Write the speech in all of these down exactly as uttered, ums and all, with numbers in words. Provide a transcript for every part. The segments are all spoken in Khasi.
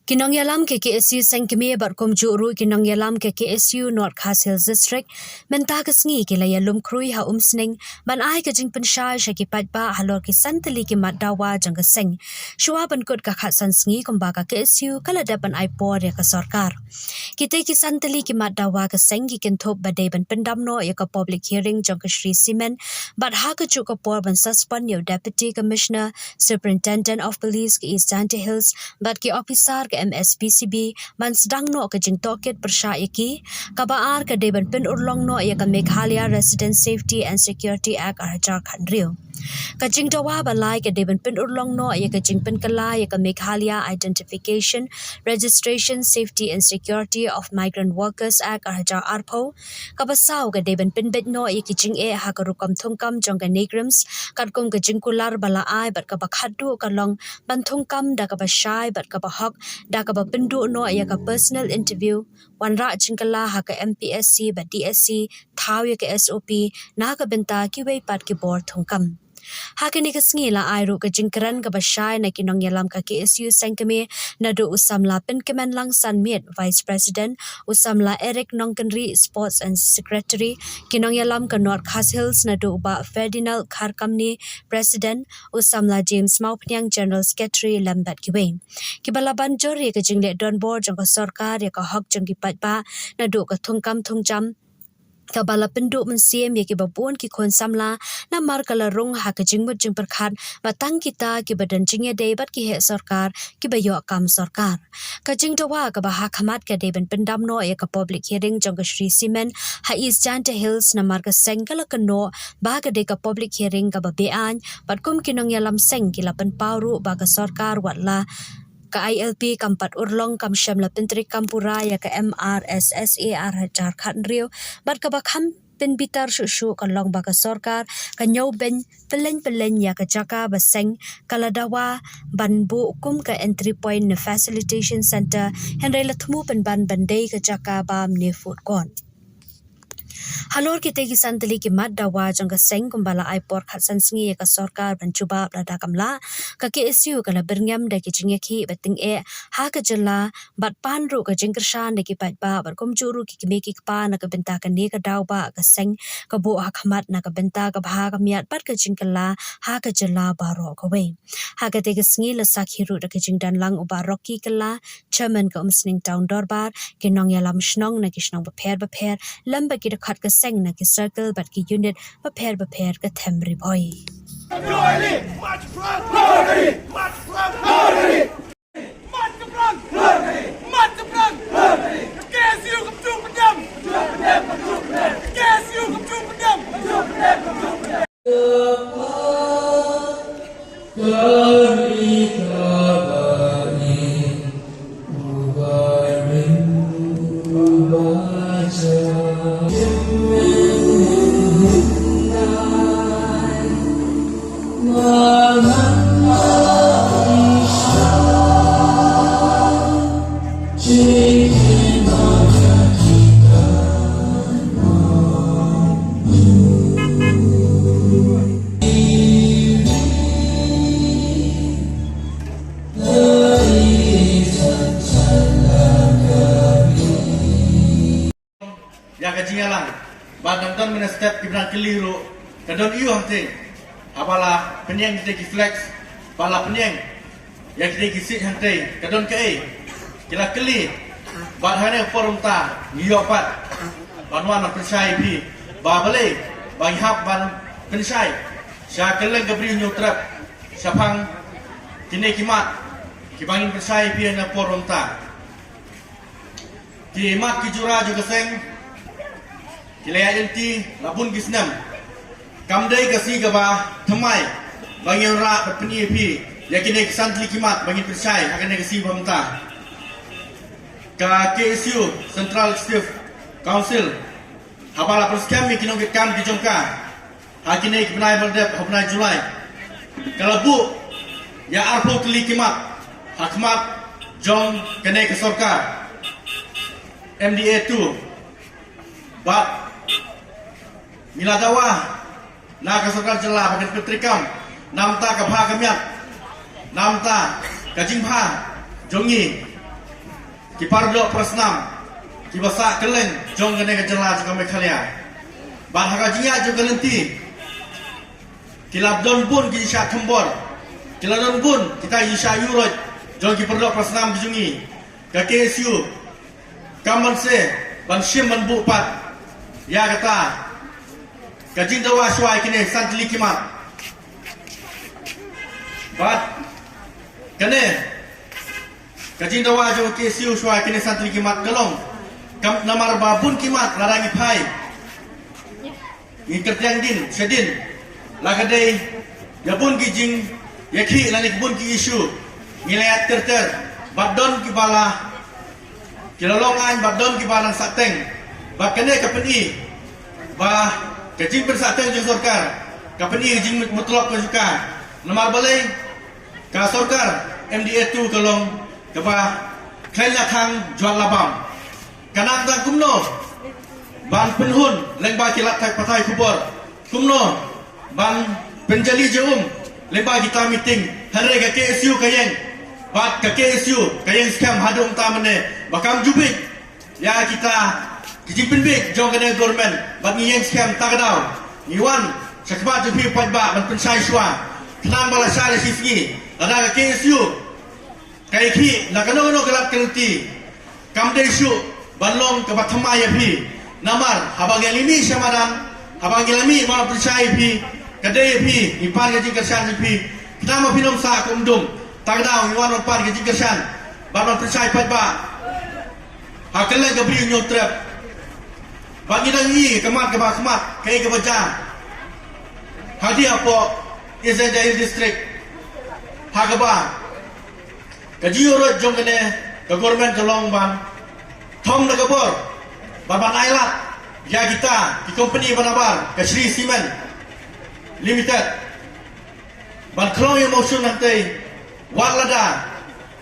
Ki nongïalam ka K S U Seng Kmie bad kumjuh ruh ki nongïalam ka K S U North Khasi Hills District mynta ka sngi ki la ïalum khrui ha Umsning ban ai ka jingpynshai sha ki paidbah halor ki san tylli ki mat dawa jong ka seng. Shuwa ban kut ka khatsan sngi kumba ka K S U ka la dep ban ai por ïa ka sorkar. Kitei ki san tylli ki mat dawa ka seng ki kynthup ba dei ban pyndam noh ïa ka public hearing jong ka Shree Cement bad ha kajuh ka por ban suspend ïa u Deputy Commissioner Superintendent of Police ka East Jaintia Hills bad ki ophisar ka M S P C B ban sdang noh ka jingtohkit pyrshah ïa ki. Kaba ar ka dei ban pynurlong noh ïa ka Meghalaya Resident Safety and Security Act ar hajar khathynriew. Ka jingdawa ba lai ka dei ban pynurlong noh ïa ka jingpynkylla ïa ka Meghalaya Identification, Registration, Safety and Security of Migrant Workers Act ar hajar arphew. Kaba saw ka dei ban pynbeit noh ïa ki jingeh ha ka rukom thungkam jong ka NEIGRIHMS katkum ka jingkular ba la ai bad kaba khatduh ka long ban thungkam da kaba shai bad kaba hok da kaba pynduh noh ïa ka personal interview, wanrah jingkylla ha ka M P S C bad D S C, thaw ïa ka S O P na ka bynta kiwei pat ki bor thungkam. Ha kane ka sngi la ai ruh ka jingkren kaba shai na ki nongïalam ka K S U Seng Kmie naduh u samla Pynkmenlang Sanmiet, Vice President, u samla Eric Nongkynrih, Sports and Secretary, ki nongïalam ka North Khasi Hills naduh u bah Ferdinand Kharkamni, President, u samla James Mawphniang, General Secretary, lem bad kiwei. Kiba la ban jur ïa ka jingleh donbor jong ka sorkar ïa ka hok jong ki paidbah naduh ka thungkam thungjam kaba la pynduh mynsiem ïa kiba bun ki khun samla namar ka la rung ha ka jingmut jingpyrkhat ba tang kita kiba don jingïadei bad ki heh sorkar kiba ïoh kam sorkar. Ka jingdawa kaba ha khmat ka dei ban pyndam noh ïa ka public hearing jong ka Shree Cement ha East Jaintia Hills namar ka seng ka la kynnoh ba ka dei ka public hearing kaba beaiñ bad kum ki nongïalam seng ki la pynpaw ruh ba ka sorkar wat la ka I L P kam pat urlong kam shym la pyntreikam pura ïa ka M R S S A ar hajar khathynriew bad kaba kham pynbitar shuh shuh ka long ba ka sorkar ka ñiewbeiñ pyllein pyllein ïa ka jaka ba seng ka la dawa ban buh kum ka entry point ne facilitation center, hynrei la thmu pynban ban dei ka jaka bam ne food court. Halor kitei ki san tylli ki mat dawa jong ka seng kumba la ai por khatsan sngi ïa ka sorkar ban jubab, lada kam lah, ka K S U ka la byrngem da ki jingïakhih ba tyngeh ha ka jylla bad pan ruh ka jingkyrshan da ki paidbah bad kumjuh ruh ki kmie ki kpa na ka bynta kane ka daw ba ka seng ka buh ha khmat na ka bynta ka bha ka miat bad ka jingkylla ha ka jylla baroh kawei. Ha katei ka sngi la sakhi ruh da ka jingdon lang u Bah Rocky Kylla, Chairman ka Umsning Town Dorbar, ki nongïalam shnong na ki shnong bapher bapher lem bad ki dkhot ka seng na ki circle bad ki unit bapher bapher ka them Ri Bhoi. Ïa ka jingïalang ba dang don mynstep ki briew kylli ruh, ka don aiu hangtei? Haba la pynïeng kitei ki flex, ba la pynïeng ïa kitei ki siej hangtei, ka don kaei? Ki la kylli. Bad ha kane ka por mynta ngi ïoh pat ban wan ban pynshai ïa phi ba balei ba ngi hap ban pynshai sha kylleng ka Bri u Hynñiewtrep shaphang kine ki mat kiba ngin pynshai ïa phi ha kane ka por mynta. Ki mat ki jura jong ka seng ki la ïaid lynti la bun ki snem. Kam dei ka sngi kaba thymmai ba ngin wanrah bad pyni ïa phi ïa kine ki san tylli ki mat ba ngin pynshai ha kane ka sngi ba mynta. Ka K S U Central Executive Council haba la pynskhem ïa ki nongkitkam ki jong ka ha kine ki bnai ba la dep, ha u bnai July, ka la buh ïa arphew tylli ki mat ha khmat jong kane ka sorkar M D A two. Bad ngi la dawa na ka sorkar jylla ba kan pyntreikam na ka bynta ka bha ka miat, na ka bynta ka jingbha jong ngi. ki paralok parasnam kiba sah kylleng jong kane ka jylla jong ka Meghalaya. Bad ha ka jingïaid jong ka lynti ki la don bun ki shah thombor, ki la don bun kita ki shah ïuh roit jong ki paralok parasnam ki jong ngi. Ka K S U kam ban se ban shim ban buh pat ïa kata ka jingdawa shuwa ïa kine san tylli ki mat. Bad kane ka jingdawa jong ka K S U shuwa ïa kine san tylli ki mat ka long kam namar ba bun ki mat lada ngi phai ngi kyrtiang din shadien la ka dei ïa bun ki jingïakhih lane ki bun ki issue ngi la ïaid ter ter bad don kiba la ki la long aiñ bad don kiba dang sahteng. Bad kane ka pyni ba ka jingpynsahteng jong sorkar ka pyni ka jingmutlop ka jong ka. Namar balei? Ka sorkar M D A two ka long kaba khlaiñ la khang jwat la bam. Ka nang tang kumno ban pynhun lyngba ki lad pathai khubor, kumno ban pynjali jingum lyngba kita meeting. Hynrei ka K S U ka ïeng bad ka K S U ka ïeng skhem haduh mynta mynne ba kam ju bieit ïa kita ki jingpynbieit jong kane ka government bad ngi ïeng skhem ta ka daw ngi wan sha khmat jong phi paidbah ban pynshai shuwa. Khnang ba lashai la shi sngi lada ka K S U ka ïakhih na kano kano ka lad ka lynti kam dei shuh ban long kaba thymmai ïa phi. Namar haba ngi la mih sha madan, haba ngi la mih ban pynshai ïa phi, ka dei ïa phi ngi pan ka jingkyrshan ïa phi. Khnang ba phin ym sah kum dum, ta ka daw ngi wan ban pan ka jingkyrshan bad ban pynshai paidbah ha kylleng ka Bri u Hynñiewtrep. Bad ngi dang ïohi ka mat kaba khmat kaei kaba jia hadien hapoh East Jaintia Hills District ha kaba ka jingïuh roit jong kane ka government ka long ban thom da ka bor bad ban ailad ïa kita ki company ba nabar ka Shree Cement Limited ban khlong ïa u mawshun hangtei. Wat lada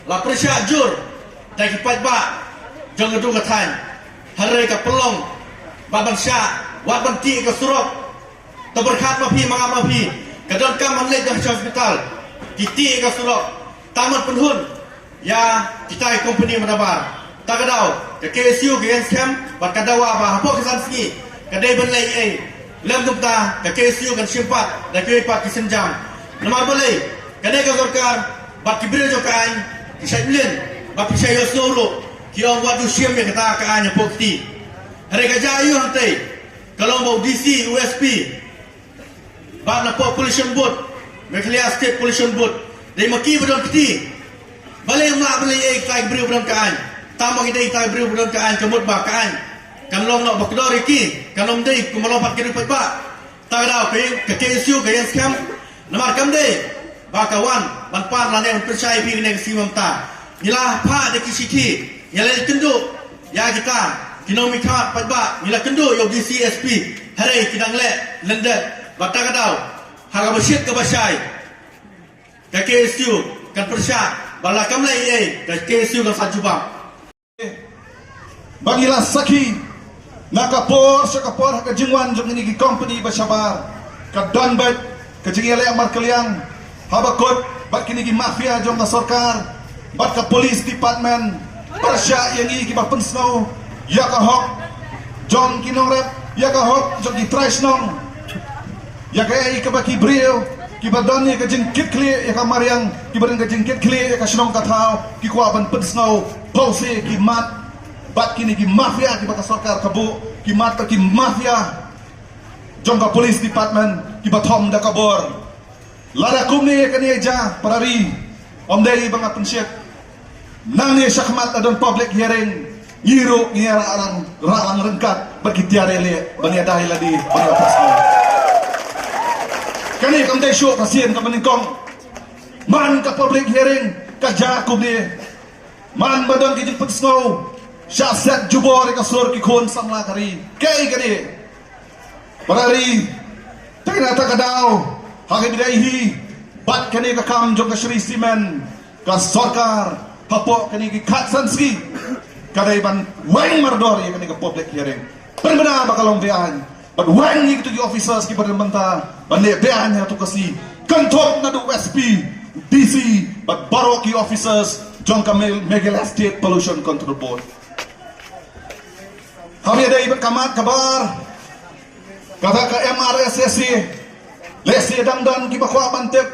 la pyrshah jur da ki paidbah jong ka duh ka thaiñ, hynrei ka pynlong bad ban shah wat ban tih ka surok. To pyrkhat ma phi, ma nga ma phi, ka donkam ban leit da ka hospital, ki tih ka surok, tang ban pynhun ïa kita ki company ba nabar. Ta ka daw ka K S U ka ïeng skhem bad ka dawa ba hapoh ka san sngi ka dei ban leh ei. Lem kumta ka K S U kan shim pat da kiwei pat ki sienjam. Namar balei? Kane ka sorkar bad ki briew jong ka aiñ ki shait mlien bad ki shait ïohsngew ruh, ki ong wat ju shim ïa kata ka aiñ hapoh kti. Hynrei ka jia aiu hangtei? Ka long ba u D C, u S P bad na Population Board, Meghalaya State Population Board, dei ma ki ba don kti. Balei ym lah ban leh ei kita ki briew ba don ka aiñ? Tang ba ki dei kita ki briew ba don ka aiñ, ka mut ba ka aiñ kan long noh ba kordor ïa ki, kan ym dei kumba long pat ki riew paidbah. Ta ka daw ka ïeng, ka K S U ka ïeng skhem. Namar kam dei ba ka wan ban pan lane ban pynshai ïa phi kane ka sngi mynta. Ngi la phah da ki shithi, ngi la kynduh ïa kita ki nongmihkhmat paidbah, ngi la kynduh ïa u D C, S P, hynrei ki dang leh lyndet. Bad ta ka daw ha kaba shit kaba shai ka K S U kan pyrshah, bad la kam leh ei ka K S U kan sa jubab. Ba ngi la sakhi na ka por sha ka por ha ka jingwan jong kine ki company ba shabar, ka don beit ka jingïaleh markylliang ha ba kut bad kine ki mafia jong ka sorkar bad ka police department. Pyrshah ïa ngi kiba pynsngew ïa ka hok jong ki nongrep, ïa ka hok jong ki trai shnong, ïa kaei kaba ki briew kiba don ïa ka jingkitkhlieh ïa ka mariang, kiba don ka jingkitkhlieh ïa ka shnong ka thaw, ki kwah ban pynsngew. Pawsi ki mat bad kine ki mafia kiba ka sorkar ka buh, ki mat bad ki mafia jong ka police department kiba thom da ka bor. Lada kumne ïa kane ïa jia, para ri, ym dei ba nga pynshit. Nangne shakhmat la don public hearing, ngi ruh ngi ïa rah lang, rah lang ryngkat bad ki tiar ïaleh ban ïada ïa lade ban ïa pyrshah. Kane kam dei shuh ka sien kaba nyngkong. Man ka public hearing ka jia kumne, man ba don ki jingpynsngew, shah set jubor ïa ka sur ki khun samla ka ri. Kaei kane? Para ri, te na ta ka daw ha ka bynta hi bad kane ka kam jong ka Shree Cement, ka sorkar hapoh kane ki khatsan sngi ka dei ban weng mardor ïa kane ka public hearing. Pynbna ba ka long beaiñ bad weng ïa kitu ki officers kiba don mynta ban leh beaiñ ha tu ka sngi. Kynthup naduh u S P, D C bad baroh ki officers jong ka Meghalaya State Pollution Control Board. Haba ïadei bad ka mat kaba ar, kata ka M R S S A, lehse dang don kiba kwah ban tip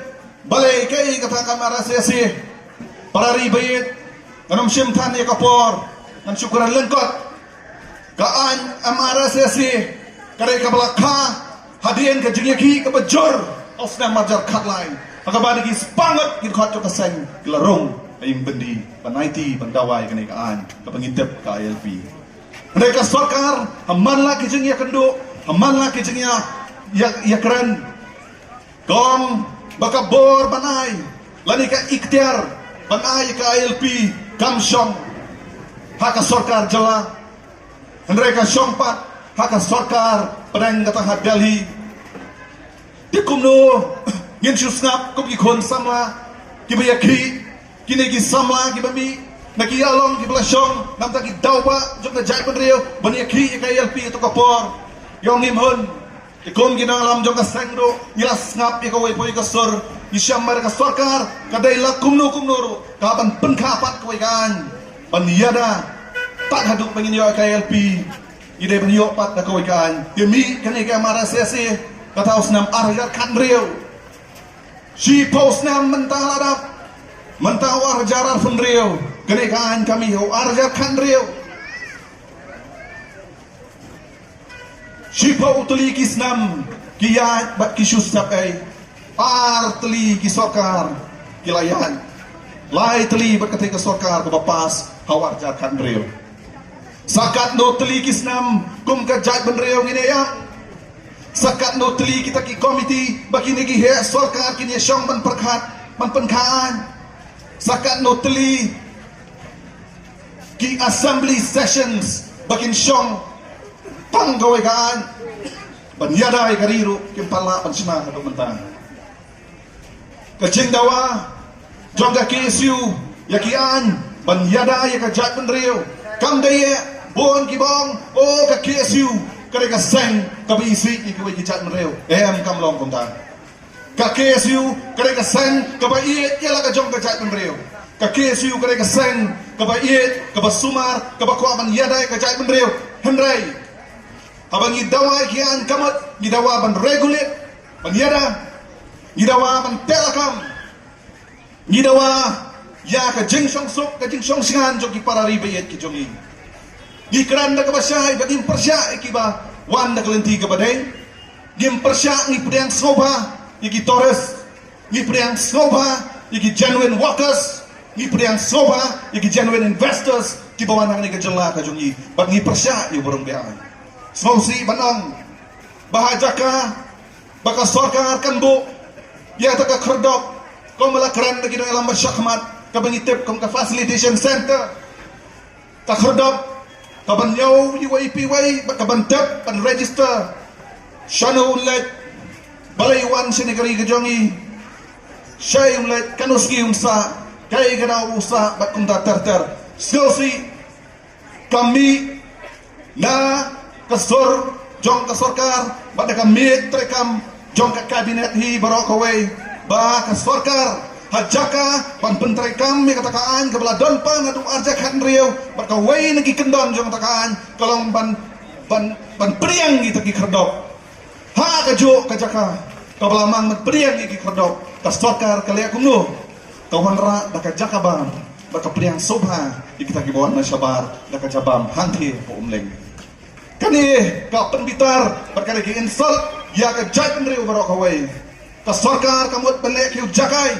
balei kaei kata ka M R S S A. Para ri baieit, ngan ym shim than ïa ka por, ngan shu kren lyngkot. Ka aiñ M R S S A ka dei kaba la kha hadien ka jingïakhih kaba jur ha u snem arhajar khatlai, ha kaba da ki spah ngut ki dkhot jong ka seng ki la rung ha ïing byndi ban aiti ban dawa ïa kane ka aiñ kaba ngi tip ka I L P. Hynrei ka sorkar, ha man la ki jingïakynduh, ha man la ki jingïa, ïa, ïakren, ka ong ba ka bor ban ai lane ka iktiar ban ai ka I L P kam shong ha ka sorkar jylla, hynrei ka shong pat ha ka sorkar pdeng, kata ha Delhi. Te kumno ngin shu sngap kum ki khun samla kiba ïakhih, kine ki samla kiba mih na ki ïalong kiba la shong na bynta ki daw ba jong ka jaitbynriew ban ïakhih ïa ka I L P ha kato ka por? Ïa, ngim hun. Te kum ki nongïalam jong ka seng ruh, ngi la sngap ïa kawei pa kawei ka sur. Ngi shem ba ka sorkar ka dei la kumno kumno ruh ka ban pynkha pat kawei ka aiñ ban ïada tad haduh ba ngin ïoh ïa ka I L P. Ngi dei ban ïoh pat da kawei ka aiñ. Te mih kane ka M R S S A, kata u snem arhajar khathynriew. Shiphew snem mynta la dap, mynta u arhajar arphew hynriew, kane ka aiñ ka mih ha u arhajar khathynriew. Shiphew tylli ki snem ki ïaid bad ki shu sep ei. Ar tylli ki sorkar ki la ïaid. Lai tylli bad katei ka sorkar kaba pass ha u arhajar khathynriew. Sa katno tylli ki snem kum ka jaitbynriew ngin ïa ïap? Sa katno tylli kita ki komiti ba kine ki heh sorkar kin ïa shong ban pyrkhat, ban pynkha aiñ? Sa katno tylli ki assembly sessions ba kin shong tang kawei ka aiñ? Ban ïada ïa ka ri ruh kim pat lah ban shna haduh mynta. Ka jingdawa jong ka K S U ïa ki aiñ ban ïada ïa ka jaitbynriew kam dei ïa bun kiba ong, oh, ka K S U ka dei ka seng kaba isih ïa kiwei ki jaitbynriew. Em, kam long kumta. Ka K S U ka dei ka seng kaba ïeit ïa la ka jong ka jaitbynriew. Ka K S U ka dei ka seng kaba ïeit, kaba sumar, kaba kwah ban ïada ïa ka jaitbynriew. Hynrei haba ngi dawa ïa ki aiñ ka mut, ngi dawa ban regulate, ban ïada, ngi dawa ban teh lakam, ngi dawa ïa ka jingshongsuk, ka jingshongshngaiñ jong ki para ri baieit ki jong ngi. Ngi kren da kaba shai ba ngim pyrshah ïa kiba wan da ka lynti kaba dei. Ngim pyrshah, ngi pdiang sngewbha ïa ki tourist, ngi pdiang sngewbha ïa ki genuine workers, ngi pdiang sngewbha ïa ki genuine investors kiba wan hangne ka jylla ka jong ngi. Bad ngi pyrshah ïa u briew ba ai. Sngewsih ban ong ba ha jaka ba ka sorkar kan buh ïa kata ka khyrdop, kum ba la kren da ki nongïalam ba shakhmat, kaba ngi tip kum ka facilitation center. Ka khyrdop kaban ñiew iwei pa iwei bad kaban tip, ban register shano un leit, balei u wan shane ka ri ka jong ngi, shaei un leit, kano sngi un sah, kaei ka daw u sah bad kumta ter ter. Sngewsih, ka mih na ka sur jong ka sorkar bad da ka miej treikam jong ka kabinet hi baroh kawei, ba ka sorkar ha jaka ban pyntreikam ïa kata ka aiñ kaba la don pan haduh arhajar khathynriew bad kawei na ki kyndon jong kata ka aiñ ka long ban, ban, ban pdiang ïa kita ki khyrdop. Ha kajuh ka jaka kaba la mang ban pdiang ïa ki khyrdop, ka sorkar ka leh kumno? Ka wanrah da ka jaka bam bad ka pdiang sngewbha ïa kita kiba wan na shabar da ka jaka bam hangtei ha Umling. Kane ka pynbitar bad kane ka insult ïa ka jaitbynriew baroh kawei. Ka sorkar ka mut ban leh ki u jakai,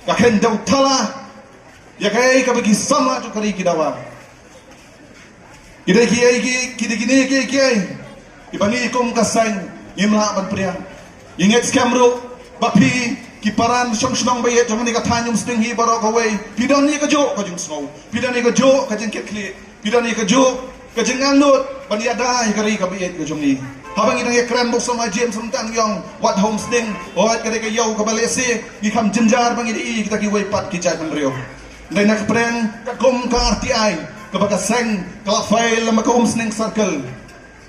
ka kheiñ da u thala ïa kaei kaba ki samla jong ka ri ki dawa. Ki dei kiei ki, ki dei kine kiei kiei kiba ngi kum ka seng ngim lah ban pdiang. Ngi ngeit skhem ruh ba phi ki para shong shnong baieit jong kane ka thaiñ Umsning hi baroh kawei, phi don ïa kajuh ka jingsngew, phi don ïa kajuh ka jingkitkhlieh, phi don ïa kajuh ka jingangnud ban ïada ïa ka ri kaba ïeit ka jong ngi. Haba ngi dang ïakren bad u Samla James mynta, ngi ong wat ha Umsning, wat ka dei ka ïew kaba lehse ngi kham jynjar ba ngi da ïohi kita kiwei pat ki jaitbynriew. Dei na ka pdeng ka kum ka R T I kaba ka seng ka la file lem bad ka Umsning Circle.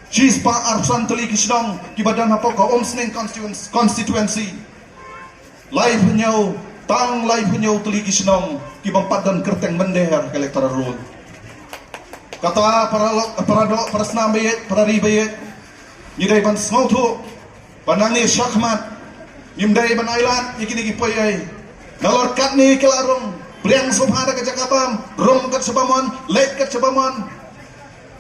Shispah arphew san tylli ki shnong kiba don hapoh ka Umsning constituen-, constituency. Laiphew hynñiew Tang laiphew hynñiew tylli ki shnong ki bym pat don kyrteng mynder ha ka electoral roll. Kata para lo-, para doh, para snam baieit, para ri baieit, ngi dei ban sngewthuh ba nangne shakhmat ngim dei ban ailad ïa kine ki poi ei. Nalor katne ki la rung, pdiang sngewbha da ka jaka bam, rung kat shaba mon, leit kat shaba mon.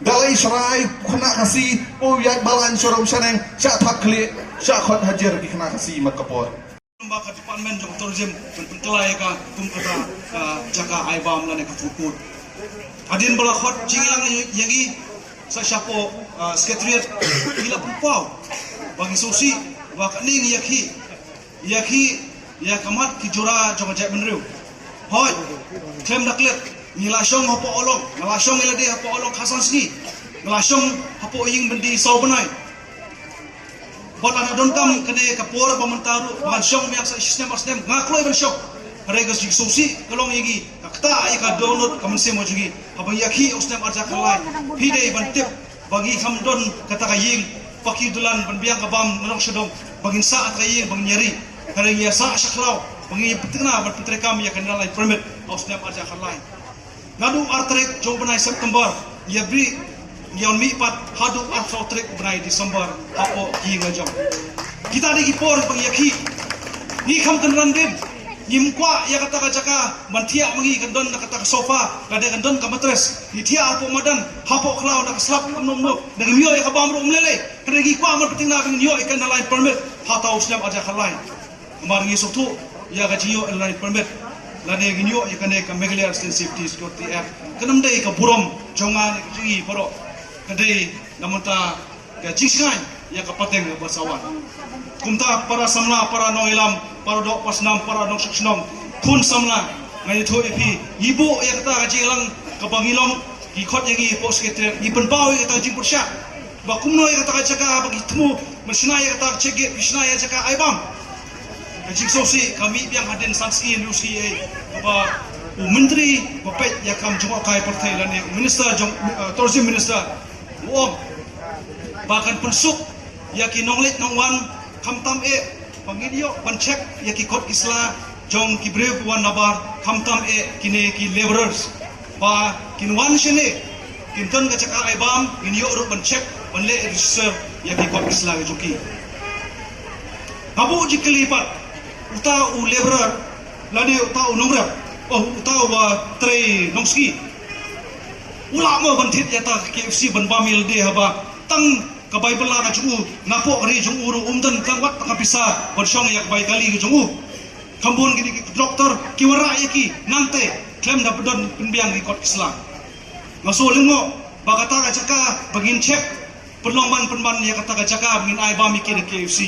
Da la i shrai khynnah Khasi, u ïaid balang sharum shaneng, shah thap khlieh, shah khot hajar ki khynnah Khasi mat ka por. Ba ka department jong tourism ban pynkylla ïa ka kum kata ka jaka ai bam lane ka food court. Hadien ba la khot jingïalang ïa ngi sa shapoh, ah, secretariat, ngi la pynpaw ba ngi sngewsih ba ka ning ïa ki, ïa ki, ïa ka mat ki jura jong ka jaitbynriew. Hooid, khlem da klet ngi la shong hapoh Aulong, nga la shong ïa lade hapoh Aulong khatsan sngi, nga la shong hapoh ïing byndi saw bnai. Bad lada donkam kane ka por ba mynta ruh ba ngan shong biang sa snem ar snem, nga kloi ban shong. Hynrei ka jingsngewsih ka long ïa ngi, ka ktah ïa ka dohnud ka mynsiem jong ngi. Haba ngi ïakhih u snem arhajar khatlai, phi dei ban tip ba ngi kham don kata ka ïing paki dulan ban biang ka bam na nongshong shnong, ba ngin sah kata ka ïing ba ngin ïari. Hynrei ngi ïa sah sha khlaw ba ngi pynthikna ban pyntreikam ïa ka Inner Line Permit ha u snem arhajar khatlai. Naduh ar tarik jong u bnai September ïa bri ngi ïa mih pat haduh arphew tarik u bnai December hapoh ki ïing la jong. Kita dei ki por ba ngi ïakhih. Ngi kham kynran dien. Ngim kwah ïa kata ka jaka ban thiah ma ngi kan don na kata ka sofa, ka dei kan don ka matres. Ngi thiah hapoh madan, hapoh khlaw na ka slap kumno kumno. Da ngim ïoh ïa ka bam ruh um lei lei. Hynrei ngi kwah ban pynthikna ba ngin ïoh ïa ka Inner Line Permit ha uta u snem arhajar khatlai. Namar ngi sngewthuh ïa ka jingïoh Inner Line Permit lane ngin ïoh ïa kane ka Meghalaya Resident Safety Security Act, kan ym dei ka burom jong nga ne ka jong ngi baroh, ka dei na bynta ka jingshngaiñ ïa ka pateng kaba sa wan. Kumta para samla, para nongïalam, para doh, para snam, para nongshong shnong, khun samla, nga ïathuh ïa phi, ngi buh ïa kata ka jingïalang kaba ngi long, ki khot ïa ngi hapoh secretariat, ngi pynpaw ïa kata ka jingpyrshah ba kumno ïa kata ka jaka ba ngi thmu ban shna ïa kata ka check gate, ban shna ïa ka jaka ai bam. Ka jingsngewsih ka mih biang hadien san sngi hynriew sngi ei, kaba u myntri ba peit ïa ka kam jngohkai pyrthei lane u minister jong, eh, tourism minister, u ong ba kan pynsuk ïa ki nongleit nongwan, khamtam eh ba ngin ïoh ban check ïa ki kot ki sla jong ki briew ki wan nabar, khamtam eh kine ki labourers ba kin wan shane, kin don ka jaka ai bam, ngin ïoh ruh ban check, ban leh register ïa ki kot ki sla ki jong ki. Nga buh jingkylli pat, uta u labourer lane uta u nongrep, oh, uta uba trei nongsngi, u lah mo ban thied ïa kata ka K F C ban bam ïa lade haba tang ka bai bylla ka jong u, napoh ka ri jong u ruh um don tang wat ka pisa ban shong ïa ka bai kali ka jong u. Kham bun kine ki doktor ki wanrah ïa ki nangtei khlem da pynbiang ki kot ki sla. Nga shu lyngngoh ba kata ka jaka ba ngin check, pynlong ban pynban ïa kata ka jaka ba ngin ai bam ïa ki da K F C,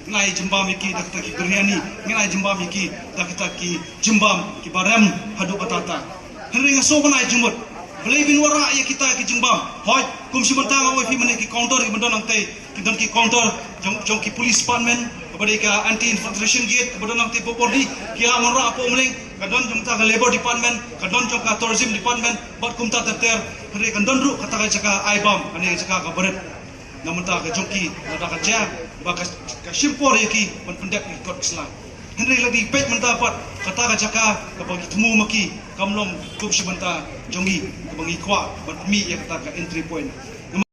ngin ai jingbam ïa ki da kita ki biryani, ngin ai jingbam ïa ki da kita ki jingbam kiba rem haduh katta katta. Hynrei nga shu ban ai jingmut, balei phin wanrah ïa kita ki jingbam? Hooid, kum shi mynta nga ong ïa phi mynne ki counter kiba don nangtei, ki don ki counter jong, jong ki police department, kaba dei ka anti infiltration gate kaba don nangtei, bor bor dei ki la wanrah hapoh Umling, ka don jong kata ka labour department, ka don jong ka tourism department, bad kumta ter ter. Hynrei kan don ruh kata ka jaka ai bam, kane ka jaka kaba rit na bynta ka jong ki, lada ka jia ba ka, ka shim por ïa ki ban pyndep ïa ki kot ki sla. Hynrei lada ngi peit mynta pat, kata ka jaka kaba ngi thmu ma ki kam long kum shi bynta jong ngi, kaba ngi kwah ban pynmih ïa kata ka entry point.